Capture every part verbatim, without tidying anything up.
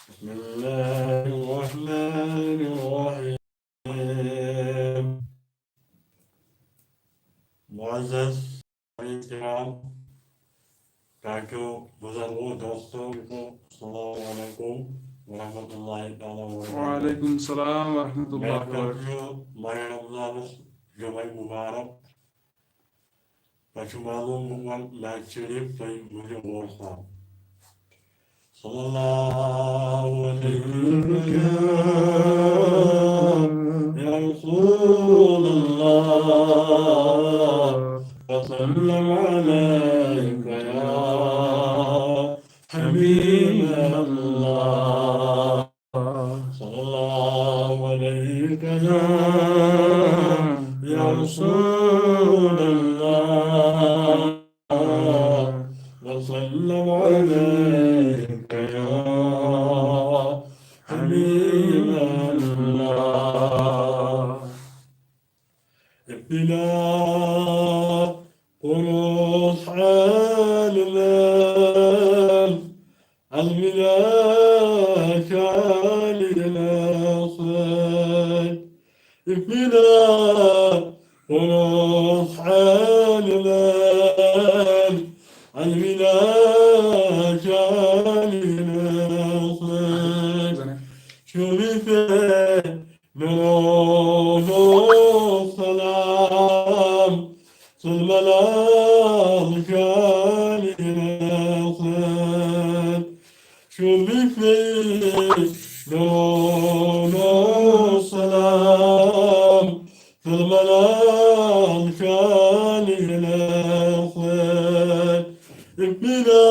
بسم الله الرحمن الرحيم. معزز کرام، ٹاٹھیو، بزرگو، دوستو، السلام علیکم ورحمۃ اللہ تعالیٰ وبرکاتہ۔ وعلیکم السلام ورحمۃ اللہ وبرکاتہ۔ ماہِ رمضانس جمعہ مبارک۔ تۄہہِ چھُ معلوم، بہٕ وَنہٕ نعت شریف تۄہہِ ؤنِو غور سان۔ صلی اللہ علیک یا رسول اللہ، وسلم علیک یا حبیب اللہ۔ صلی اللہ علیک یا، یا رسول اللہ، وسلم علیک یا حبیب اللہ۔ ابتدا قنوص عالم البلا شان الأصل. ابتدا قنوص عالم البلا شان الأصل. شرف نور السلام ثم الأمثال الأخر. شرف نور السلام ثم الأمثال الأخر. ابتدا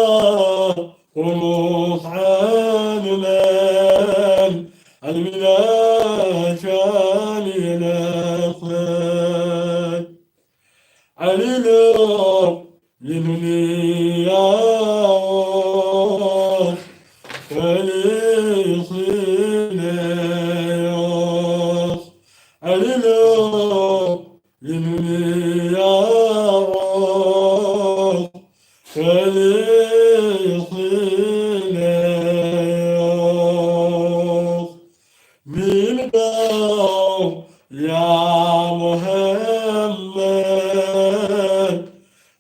قنوص عالم البلا شان الأصل. عللوا لدنيا فليصليوس. عللوا لدنيا فليصليوس. من قول يا محمد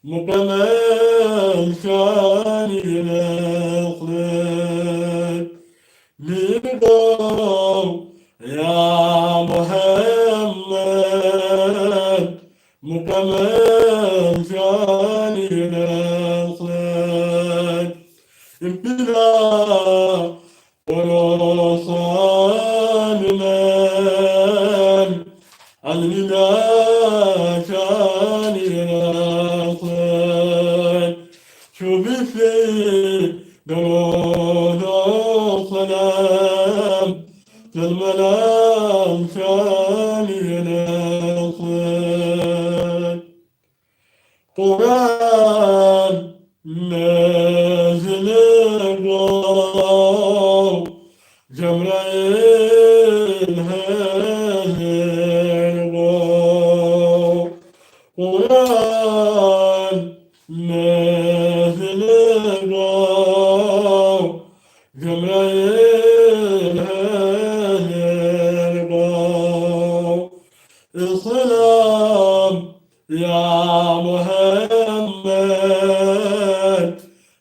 مكمل شان الأصل. من قول يا محمد مكمل شان الأصل. ابتدا قنوص عالم البلا شان الأصل. شرف نور السلام ثم الأمثال الأصل. قرآن نازل قول جبرائيل حاضر قول. قرآن نازل قول جبرائيل حاضر قول. السلام يا محمد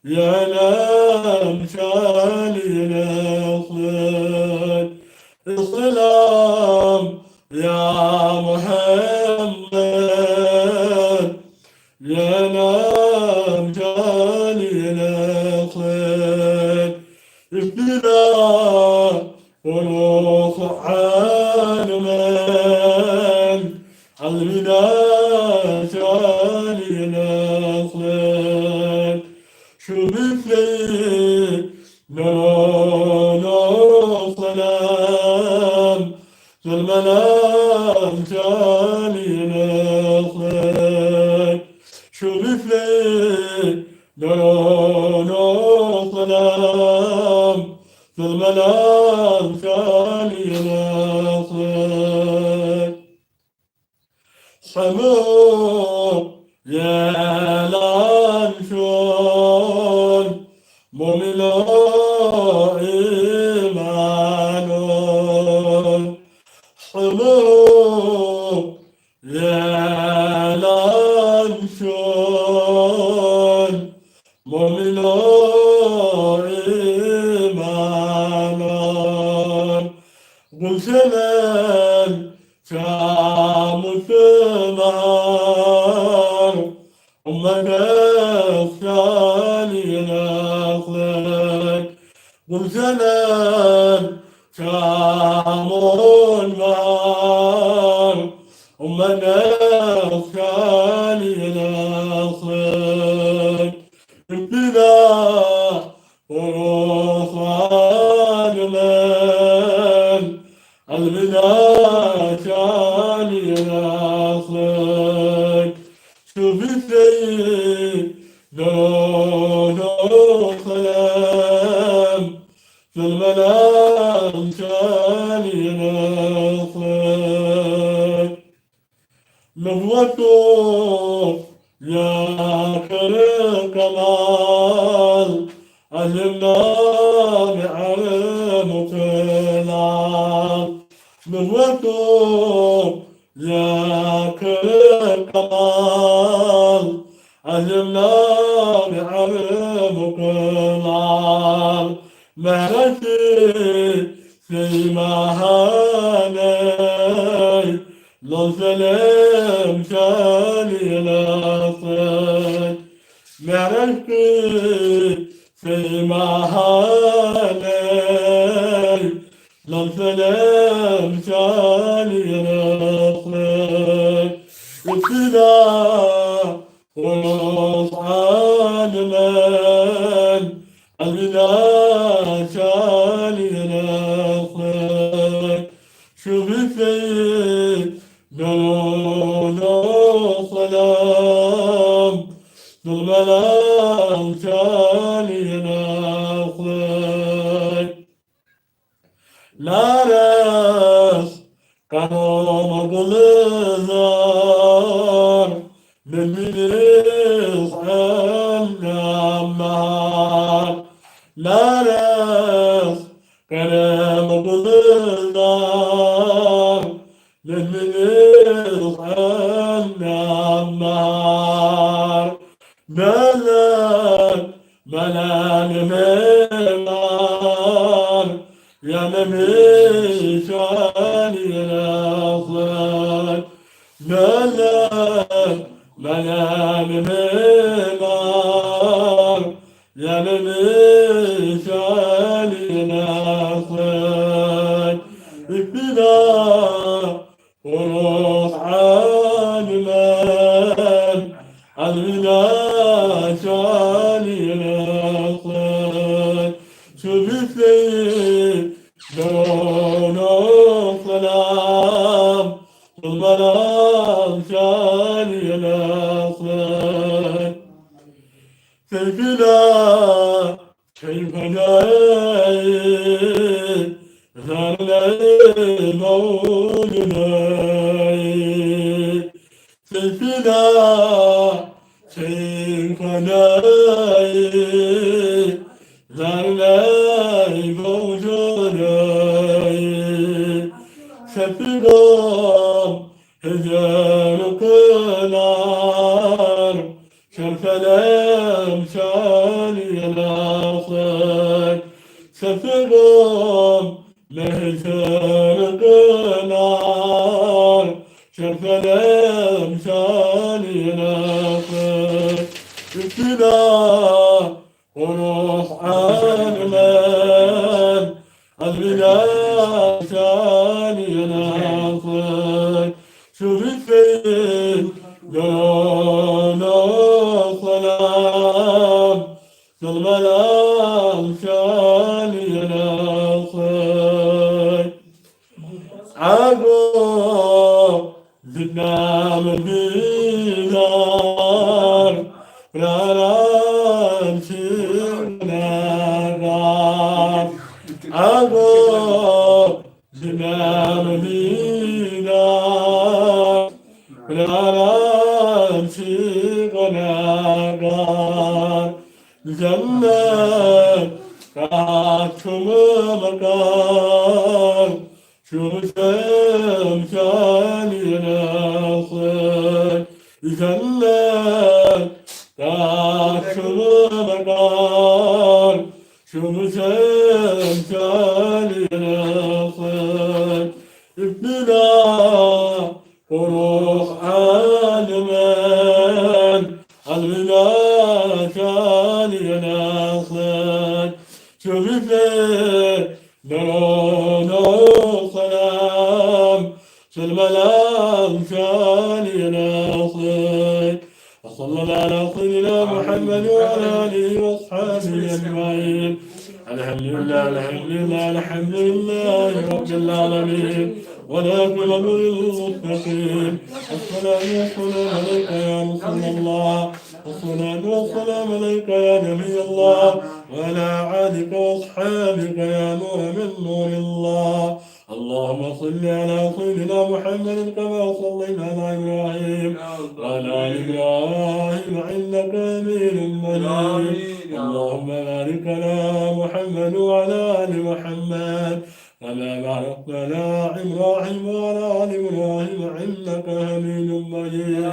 يا نام شان الأصل. السلام يا محمد يا نام شان الأصل. ابتدا قنوص عالم البلا شان الأصل. شرف نور السلام ثم الأمثال الأصل. شرف نور السلام ثم الأمثال الأصل. صبر يا لانشون مملو Gülsenen çamur sımar, ummadık şaliyelik. Gülsenen çamur var, ummadık şaliyelik. Üstüne Oroslan men, almina çali raslık, şu bitseyi dorosalem, zulmalan çali raslık. Nubwatu ya kırık kamal, alimna mi'arım kılal. Nubwatu ya kırık kamal, alimna mi'arım kılal. Merasi seymahaney, Lon selem şali lasık. Merasi seymahaney, lon selem şali lasık. Üstüne Oroslan men, almina çali raslık, şu bitseyi dorosalem, zulmalan çali raslık. Laras kanoma gulzar, lilminis anamar. Laras kanoma gulzar, lilminis anamar. Melek, melek memar, yanımı şaniyasın. Melek, melek memar, yanımı şaniyasın. İktidar, Oroslan men, almina şaniyasın. Şu bitseyi dorosalem, zulmalan şaniyasın. Sevgili Şeyhane, zarley mevlüne, sesine şeyhane, zarley mevlüne, sesine hüzün kınar. Şerfelem şaliyelasın, sefigom mehter kınar. Şerfelem şaliyelasın, üstüne Oroslan men, almina şaniyasın. Şu bitseyi dorosalem, zulmalan şaniyasın. Ago Zidnam dinar, praran sinagar. Ago Zidnam dinar, praran sinagar. Cennet kaçımı bakar. Şuşem şaliyelasın, cennet kaçımı bakar. Şuşem şaliyelasın, درود و سلام سلم الأنسان ناصر. وصلى الله على سيدنا محمد وعلى آله وأصحابه أجمعين. الحمد لله، الحمد لله، الحمد لله رب العالمين. والعاقبة للمتقين. الصلاة والسلام عليك يا رسول الله. الصلاة والسلام عليك يا نبي الله. وعلى آلك وأصحابك يا نور من نور الله. اللهم صل على سيدنا محمد كما صليت على إبراهيم وعلى آل إبراهيم إنك حميد مجيد. اللهم بارك على محمد وعلى آل محمد كما باركت على إبراهيم وعلى آل إبراهيم إنك حميد مجيد.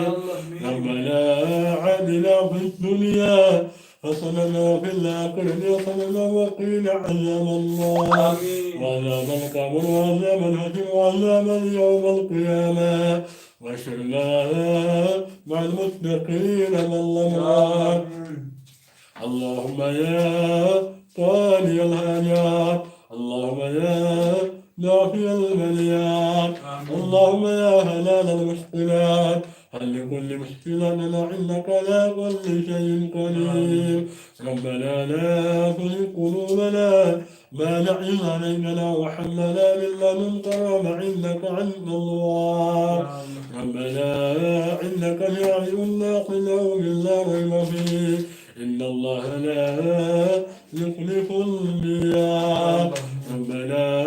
ربنا آتنا في الدنيا حسنة وفي الآخرة حسنة وقنا عذاب النار. آمين. وعذاب القبر وعذاب الحشر وعذاب يوم القيامة. واحشرنا مع المتقين في الأبرار. اللهم يا قاضي الحاجات، اللهم يا دافع البليات، اللهم يا حلال المشكلات، حل كل مشكلة لنا إنك على كل شيء قدير. ربنا لا تزغ قلوبنا بعد إذ هديتنا وهب لنا من لدنك رحمة إنك أنت الوهاب. ربنا إنك جامع الناس ليوم لا ريب فيه. إن الله لا يخلف الميعاد. ربنا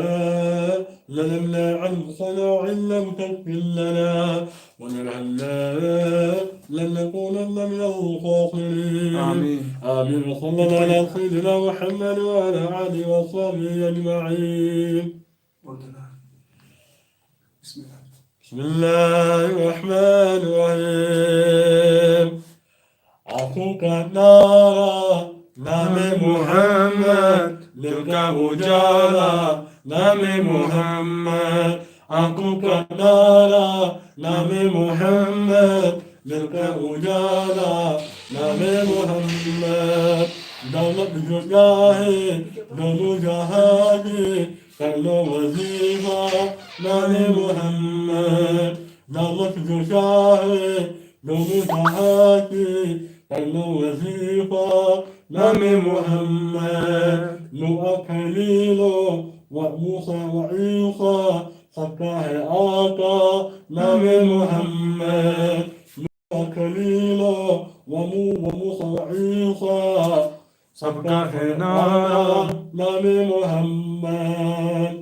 ظلمنا أنفسنا وإن لم تغفر لنا وترحمنا لنكونن من الخاسرين. آمين. آمين. وصلى الله على سيدنا محمد وعلى آله وصحبه أجمعين. بسم الله. بسم الله الرحمن الرحيم. Akuka nara name Muhammad, lilka ujala name Muhammad. Akuka nara name Muhammad, lilka ujala name Muhammad. Daulat dunia hai, donu jahan ki, kar lo wazifa name Muhammad. Daulat dunia hai, donu jahan ki, kar lo wazifa name Muhammad. Nuh, Khalil, wa Musa, wa Isa, sabka hai aqa name Muhammad. Nuh, Khalil, wa Mu-, wa Musa, wa Isa, sabka hai nara name Muhammad.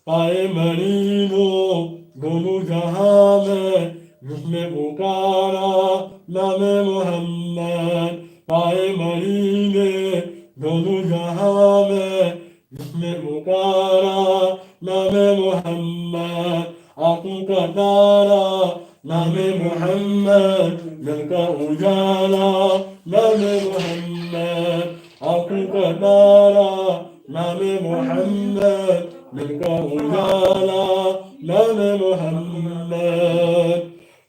پائے مریدوں دونوں جہاں میں، جس نے پکارا نام محمد۔ پائے مریدے دونوں جہاں میں، جس نے پکارا نام محمد۔ آنکھوں کا تارا نام محمد، دل کا اجالا نام محمد۔ آنکھوں کا تارا نام محمد، دل کا اجالا نام محمد۔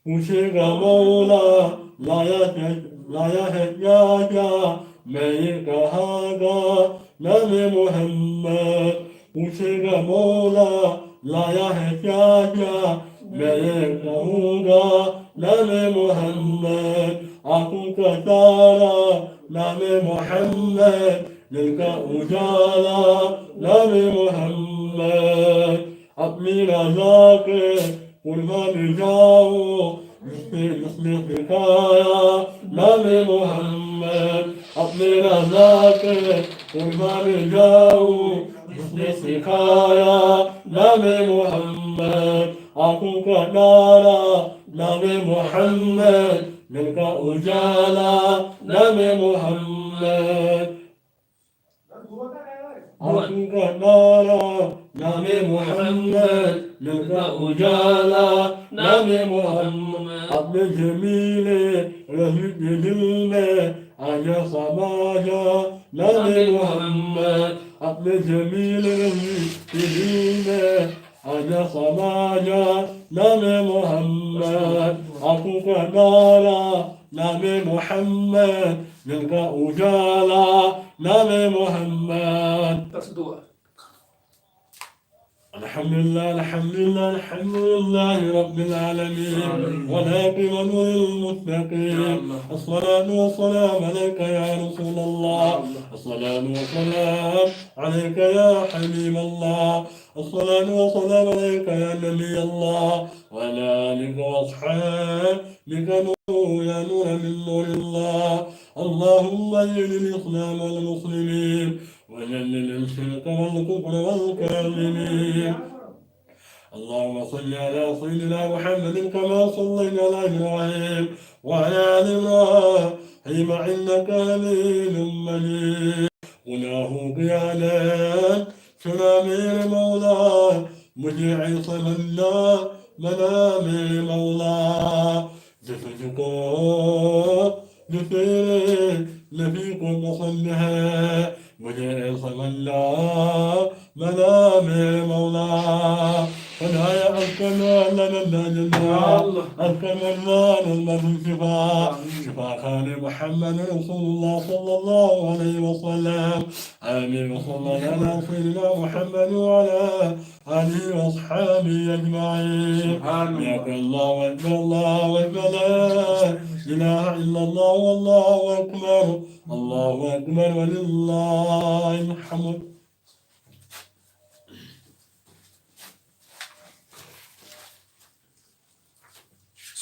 پوچھے گا مولا، لایا کیا، لایا ہے کیا کیا، میں یہ کہاں گا نام محمد۔ پوچھے گا مولا، لایا ہے کیا کیا، میں یہ کہوں گا نام محمد۔ آنکھوں کا تارا نام محمد، دل کا اجالا نام محمد۔ اپنی رضا کے قربان جاؤں، جس نے، جس نے سکھایا نام محمد۔ اپنی رضا کے قربان جاؤں، جس نے سکھایا نام محمد۔ آنکھوں کا تارا نام محمد، دل کا اجالا نام محمد۔ آنکھوں کا تارا نام محمد، دل کا اجالا نام محمد۔ اپنے جمیل رحم کے دل میں آجا سما جا نام محمد۔ اپنے جمیل رحم کے دل میں آجا سما جا نام محمد۔ آنکھوں کا تارا نام محمد، دل کا اجالا نام محمد۔ بس دعا۔ الحمد لله، الحمد لله، الحمد لله رب العالمين. آمين. والعاقبة للمتقين. يا الله. الصلاة والسلام عليك يا رسول الله. يا الله. الصلاة والسلام عليك يا حبيب الله. الصلاة والسلام عليك يا نبي الله، وعلى آلك وأصحابك نور يا نور من نور الله. اللهم أعز الإسلام والمسلمين، وذلل الشرك والكفر والكافرين. اللهم صل على سيدنا محمد كما صليت على إبراهيم وعلى آل إبراهيم إنك حميد مجيد. گناہوں کی عادت، سنا میرے مولا، مجھے ایسا بندہ بنا میرے مولا، جس کو، جو تیرے نبی کو پسند ہے، مجھے ایسا بندہ بنا میرے مولا. خدایا، از کن اللہ نندہ جنہ، یا اللہ. از کن اللہ نندہ شفا، آمین. شفا خان محمد رسول اللہ صلی اللہ علیہ وسلم. آمين. وصلى الله على سيدنا محمد وعلى آله وأصحابه أجمعين. سبحان الله. يا الله أكبر، الله أكبر، لا إله إلا الله، والله أكبر، الله أكبر، ولله الحمد.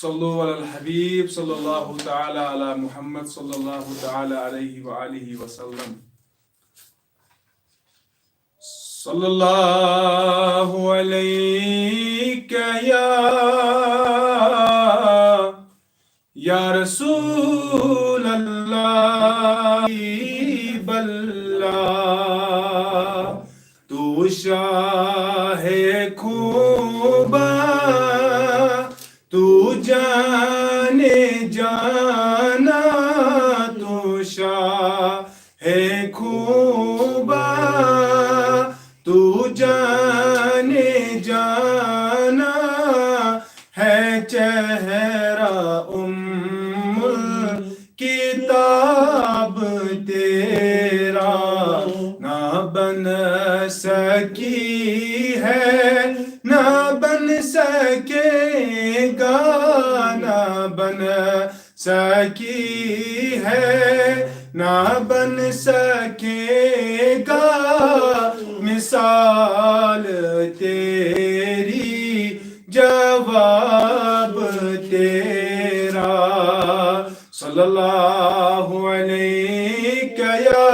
صلوا على الحبيب، صلى الله تعالى على محمد، صلى الله تعالى عليه وآله وسلم. صلى الله عليك يا، يا رسول الله، حبيب الله. تو شاہ خوباں، تو جان جاناں، تو شاہ خوباں، تو جان جاناں، ہے چہرہ ام الکتاب تیرا. نہ بن سکی ہے، نہ بن سکے گا، نہ بن سکی ہے، نہ بن سکے گا مثال تیری، جواب تیرا. صلى الله عليك يا،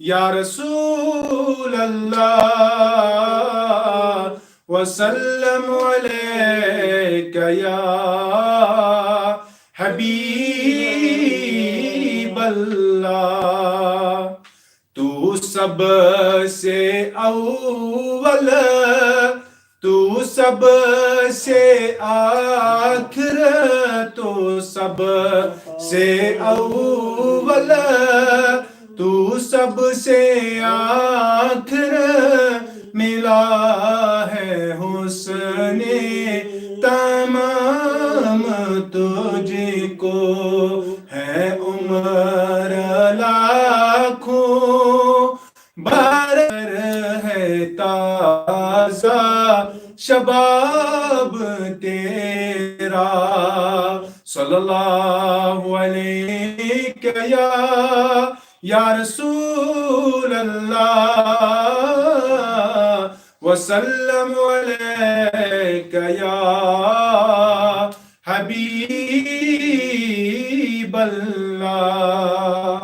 يا رسول الله، وسلم عليك يا حبيب الله. تو سب سے اول، تو سب سے آخر، تو سب سے اول، تو سب سے آخر، ملا ہے حسن تمام تجھ کو، ہے عمر لاکھوں برابر، ہے تازہ شباب تیرا. صلى الله عليك يا، يا رسول الله، وسلم عليك يا حبيب الله.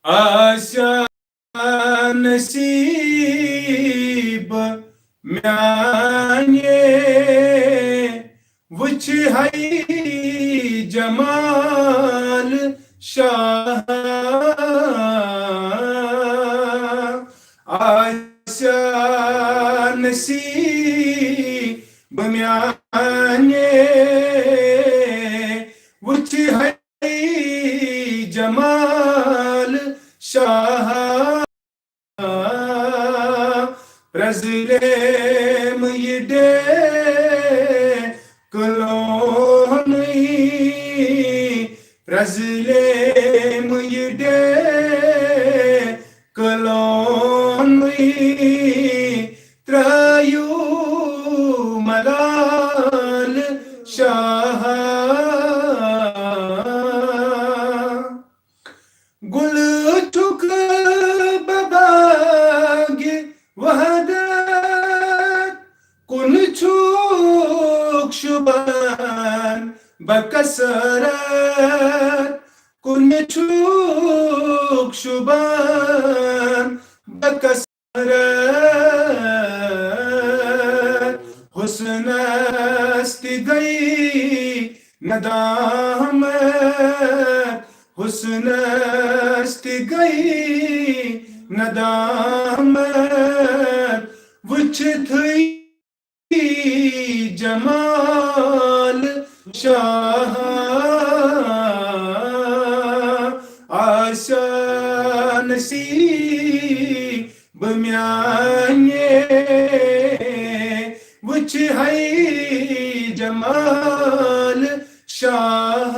آسیا نصیب میانے، وچھ ہے جمال شاہ. آسیا نصیب میانے، وچھ ہے جمال شاہ. پرزلیم یڈے کلونی، پرزلیم یڈے کلونی. پنُے ترٛٲیِو ملال شاہ۔ گُلہٕ چھُکھ بہٕ باغِ وحدت، کُنہٕ چھُکھ شوٗبان بکثرت، کُنہٕ چھُکھ شوٗبان بکثرت۔ حسنس تہِ گٔے ندامت، حسنس تہِ گٔے ندامت۔ وٕچھتھٕے جمال شاہ، آسیا نصیب میانہِ، وٕچھ ہے جمال شاہ۔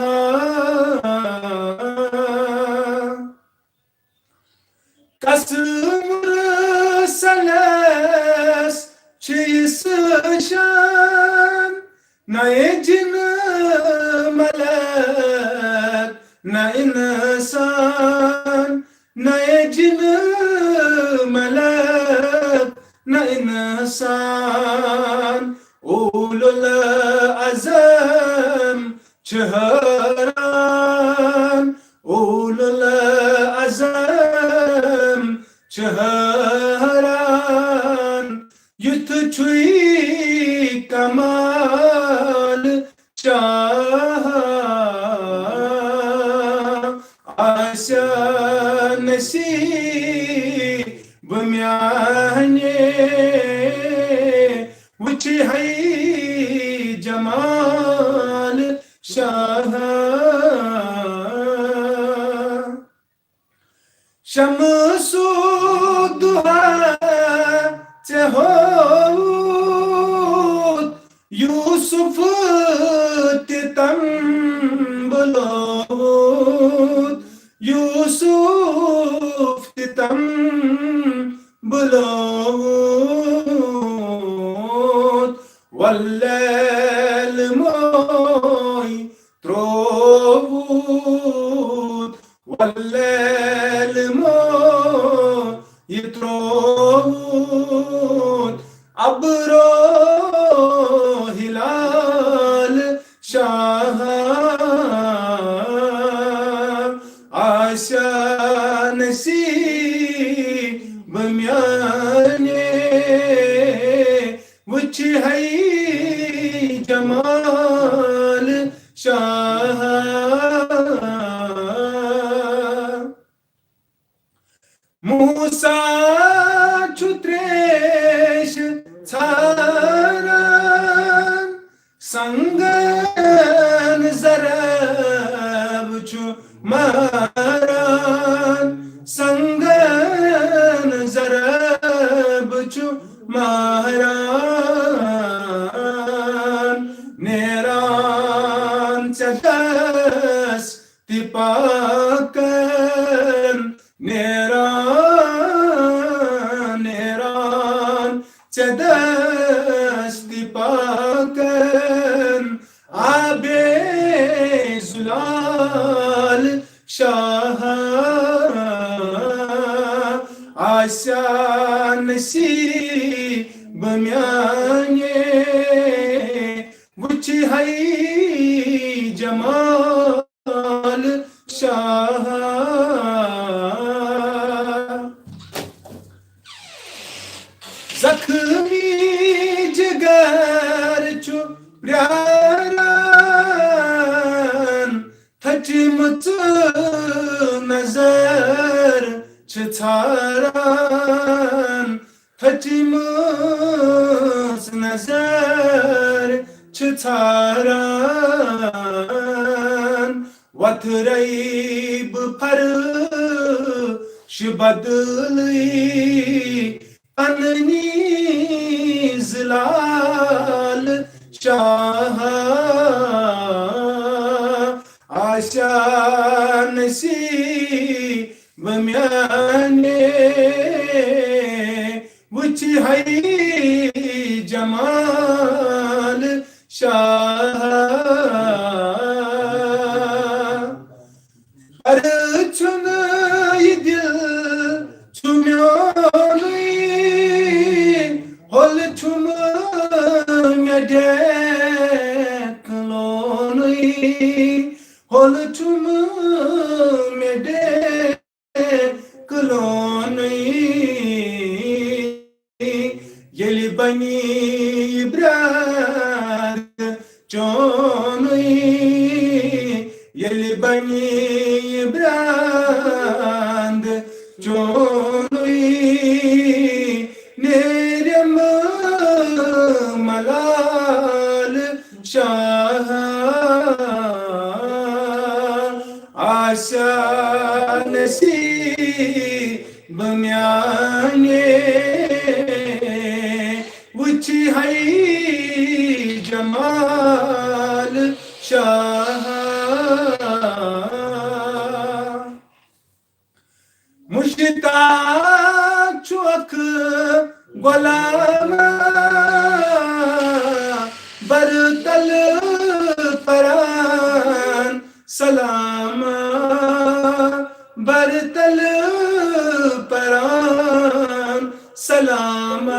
کس مرسلس چھِ یِژھ شان، نہ جِن ملک نہ انسان، نہ جِن ملک نہ انسان۔ اولو العزم چھِ حٲران، اولو العزم چھِ حٲران۔ یُتھ چھُے کمال شاہ، آسیا نصیب میانہِ، وٕچھ ہے جمال شاہ۔ شمس الضحیٰ ژےٚ ہووُتھ یوسف تہِ تم بُلووُتھ، یوسف تہِ تم بُلووُتھ۔ واللیل موے ترووُتھ، واللیل موے ترووُتھ۔ ابرو ہلال شاہ، آسیا نصیب میانہِ، وٕچھ ہے جمال شاہ۔ موسیٰ چھُ تریش ژھاران، سنگن ضرب چھُ ماران، سنگن ضرب چھُ ماران۔ نیران ژےٚ دستی پاکن، نیران، نیران ژےٚ دستی پاکن۔ آبے زلال شاہ، آسیا نصیب میانہِ، وٕچھ ہے جمال شاہ۔ زخمی جگر چھُ پراران، تھٔچمٕژ نظر چھِ ژھاران، تھٔچمٕژ نظر چھِ ژھاران۔ وۄتھرَے بہٕ فرش بدلٕے، پننی زلال شاہ، آسیا نصیب میانہِ، ہے جمال شاہ۔ پرٕ چھُنہٕ یہِ دِل چھُ میونُے، ہۄل چھُم مےٚ ڈیک لونُے، ہۄل چھُم مےٚ ڈیک لونُے۔ ییٚلہِ بنہِ یہِ برٛانٛد چونُے، ییٚلہِ بنہِ یہِ برٛانٛد چونُے، نیرم ملال شاہ۔ آسیا نصیب میانے، وچھ ہے جمال شاہ۔ مشتاق چھُکھ غلام، برتل پران سلام، برتل پران سلام۔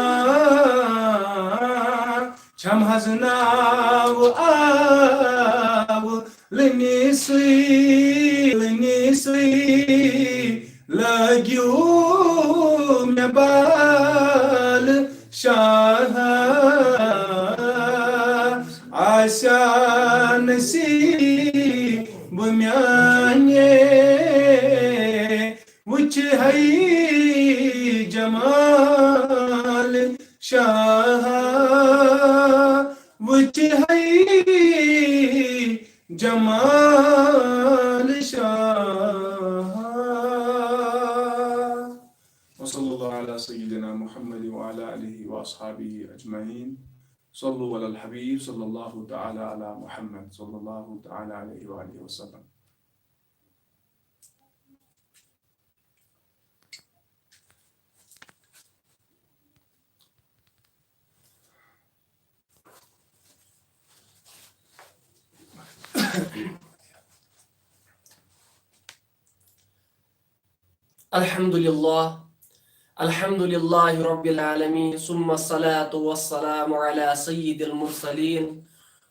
چھم حظ ناو آو لنی سُے، لنی سُے، لگیو مےٚ بال شاہ۔ آسیا نصیب میانے، وچھ ہے جمال شاہ، وچھ ہے جمال شاہ۔ وصلى الله على سيدنا محمد وعلى آله وأصحابه أجمعين. صلوا على الحبيب صلى الله تعالى على محمد صلى الله تعالى عليه وآله وسلم. الحمد لله. الحمد لله رب العالمين، ثم الصلاة والسلام على سيد المرسلين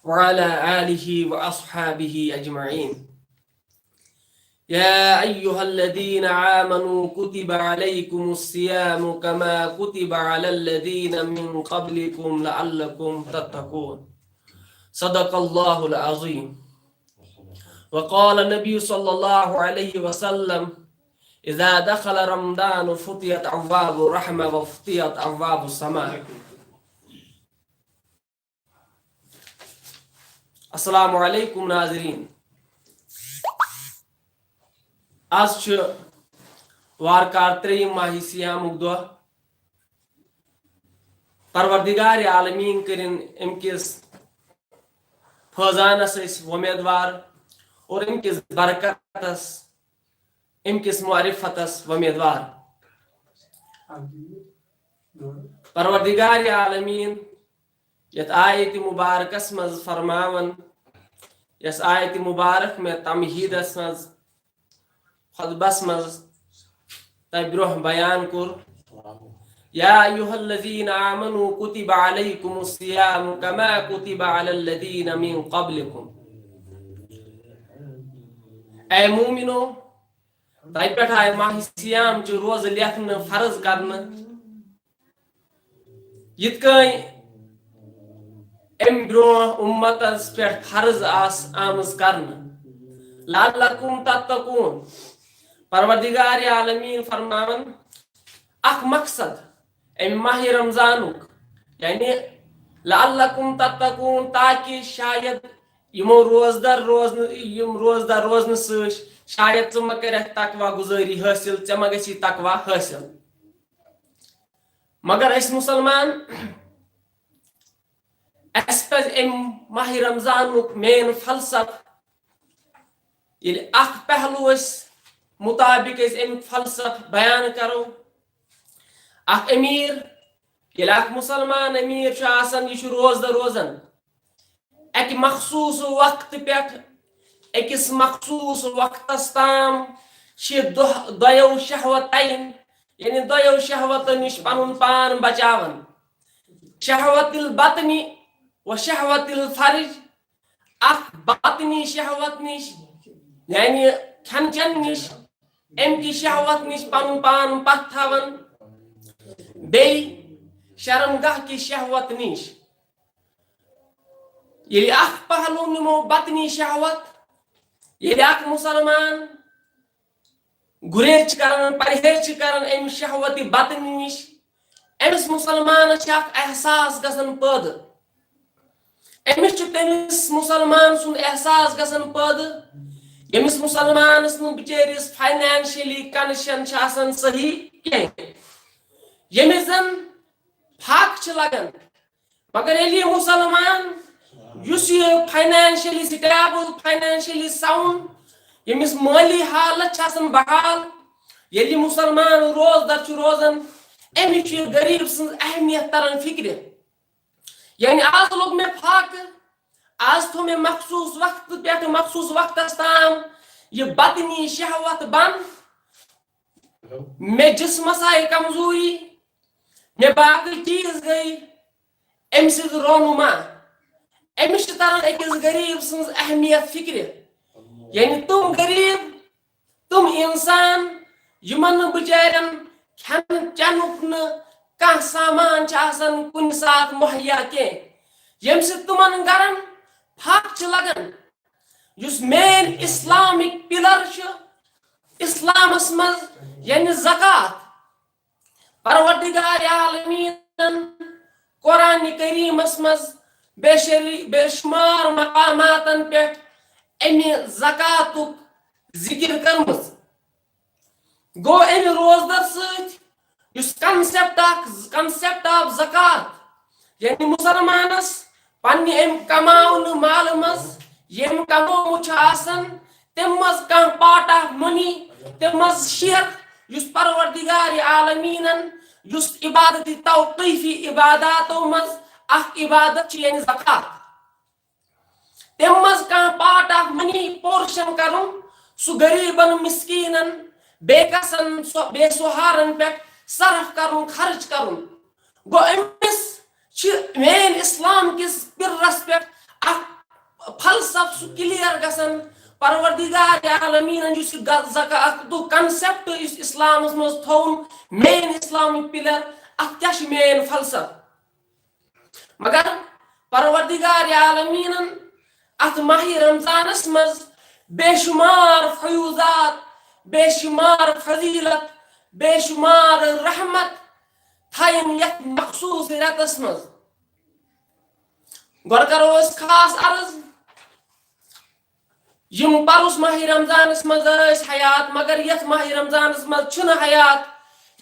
وعلى آله وأصحابه أجمعين. يا أيها الذين آمنوا كتب عليكم الصيام كما كتب على الذين من قبلكم لعلكم تتقون. صدق الله العظيم. وقال النبي صلى الله عليه وسلم: إذا دخل رمضان فتحت أبواب الرحمة وفتحت أبواب السماء. السلام عليكم ناظرين. آز چھُ وارٕ کارٕ ترٛیٚیِم ماہِ صیامُک دۄہ۔ پروردگار عالمین کٔرِن اَمہِ کِس فٲضانس أسۍ وۄمیدوار اور اَمہِ کِس برکتس، اَمہِ کِس معرفتس وۄمیدوار۔ پروردگار عالمین یتھ آیت مبارکس منٛز فرماوان، یس آیت مبارک مےٚ تمہیدس منٛز خطبس منٛز تۄہہِ برونٛہہ بیان کوٚر، يا أيها الذين آمنوا كتب عليكم الصيام كما كتب على الذين من قبلكم. اے مومنو، تۄہہِ پٮ۪ٹھ آیہِ ماہِ صیام چہِ روزٕ لیکھنہٕ فرض کرنہٕ، یِتھ کٔنۍ اَمہِ برونٛہہ اُمتس پٮ۪ٹھ فرض آس آمٕژ کرنہٕ۔ لعلکم تتقون۔ پروردگار عالمین فرماوان، اکھ مقصد اَمہِ ماہِ رمضانُک، یعنی لعلکم تتقون، تاکہِ شاید یِمو روزدار روزنہٕ، یِم روزدار روزنہٕ سۭتۍ شاید ژٕ مہ کرکھ تقوی گُزٲری حٲصِل، ژےٚ مہ گژھی تقوی حٲصِل۔ مگر أسۍ مُسلمان، اَسہِ پَزِ اَمہِ ماہِ رمضانُک main فلسفہٕ، ییٚلہِ اکھ پہلوٗ أسۍ مُطابِق أسۍ اَمیُک فلسفہٕ بیان کرو، اکھ أمیٖر ییٚلہِ اکھ مُسلمان أمیٖر چھُ آسان، یہِ چھُ روزدَر روزان اَکہِ مخصوٗص وقتہٕ پٮ۪ٹھ أکِس مخصوٗص وقتَس تام چھِ دۄہ-، دۄیو شہوتَن، یعنی دۄیو شہوتو نِش پَنُن پان بچاوان۔ شہوت البطنی و شہوت الفرج، اکھ باطنی شہوت نِش، یعنی کھٮ۪ن چٮ۪ن نِش، اَمہِ کہِ شہوت نِش پَنُن پان پَتھ تھاوان، بیٚیہِ شرمگاہ کہِ شہوت نِش۔ ییٚلہِ اکھ پہلو نِمو بطنی شہوت، ییٚلہِ اکھ مُسلمان گُریز چھِ کران، پرہیز چھِ کران اَمہِ شہوتِ بطنی نِش، أمِس مُسلمانَس چھِ اکھ احساس گژھان پٲدٕ۔ أمِس چھُ تٔمِس مُسلمان سُنٛد احساس گژھان پٲدٕ، ییٚمِس مُسلمانَس نہٕ بِچٲرِس financially condition چھِ آسان صحیح کینٛہہ، ییٚمِس زَن فاقہٕ چھِ لگان۔ مگر ییٚلہِ یہِ مُسلمان، یُس یہِ financially stable، financially sound، ییٚمِس مٲلی حالت چھِ آسان بحال، ییٚلہِ یہِ مُسلمان روزدَر چھُ روزان، أمِس چھُ یہِ غریٖب سٕنٛز اہمیت تران فِکرِ۔ یعنی آز لوٚگ مےٚ فاقہٕ، آز تھوٚو مےٚ مخصوٗص وقتہٕ پٮ۪ٹھ مخصوٗص وقتَس تام یہِ بدنی شہوت بنٛد، مےٚ جسمس آیہِ کمزوری، مےٚ باقٕے چیٖز گٔے، أمۍ سٕنٛز رونما، أمِس چھِ تران أکِس غریٖب سٕنٛز اہمیت فِکرِ۔ یعنی تِم غریٖب، تِم اِنسان، یِمن نہٕ بِچارٮ۪ن کھٮ۪نہٕ چٮ۪نُک نہٕ کانٛہہ سامان چھُ آسان کُنہِ ساتہٕ مُہیا کینٛہہ، ییٚمہِ سۭتۍ تِمن گرن پھکھ چھِ لگان۔ یُس مین اِسلامِک پِلر چھُ اِسلامس منٛز، یعنی زکوٰۃ، پروردگار عالمیٖنن قرآن کریٖمس منٛز بے شری-، بے شمار مقاماتن پٮ۪ٹھ اَمہِ زکوٰتُک ذِکِر کٔرمٕژ۔ گوٚو اَمہِ روزدر سۭتۍ یُس concept اکھ، concept of زکوٰۃ، یعنی مُسلمانس پننہِ اَمہِ کماونہٕ مالہٕ منٛز ییٚمۍ کمومُت چھُ آسان، تَمہِ منٛز کانٛہہ part of money، تَمہِ منٛز شِیر، یُس پروردگار عالمیٖنن، یُس عبادت توقیفی عباداتو منٛز اکھ عبادت چھِ، یعنی زکوٰۃ۔ تَمہِ منٛز کانٛہہ part of money portion کرُن، سُہ غریٖبن، مسکیٖنن، بے کسن، سۄ-، بے سہارن پٮ۪ٹھ صرف کرُن، خرٕچ کرُن۔ گوٚو أمِس چھِ مین اِسلام کِس پِلرس پٮ۪ٹھ اکھ فلسفہٕ سُہ clear گژھان۔ پروردگار عالمیٖنن یُس یہِ غ-، زکوٰتُک concept یُس اِسلامس منٛز تھوٚوُن، مین اِسلامُک پِلر، اتھ کیٛاہ چھُ مین فلسفہٕ؟ مگر پروردگار عالمیٖنن اتھ ماہِ رمضانس منٛز بے شمار فیوضات، بے شمار فضیلت، بے شمار رحمت تھایَن یتھ مخصوٗص رٮ۪تس منٛز۔ گۄڈٕ کرو أسۍ خاص عرض، یِم پروس ماہِ رمضانس منٛز ٲسۍ حیات، مگر یتھ ماہِ رمضانس منٛز چھِنہٕ حیات،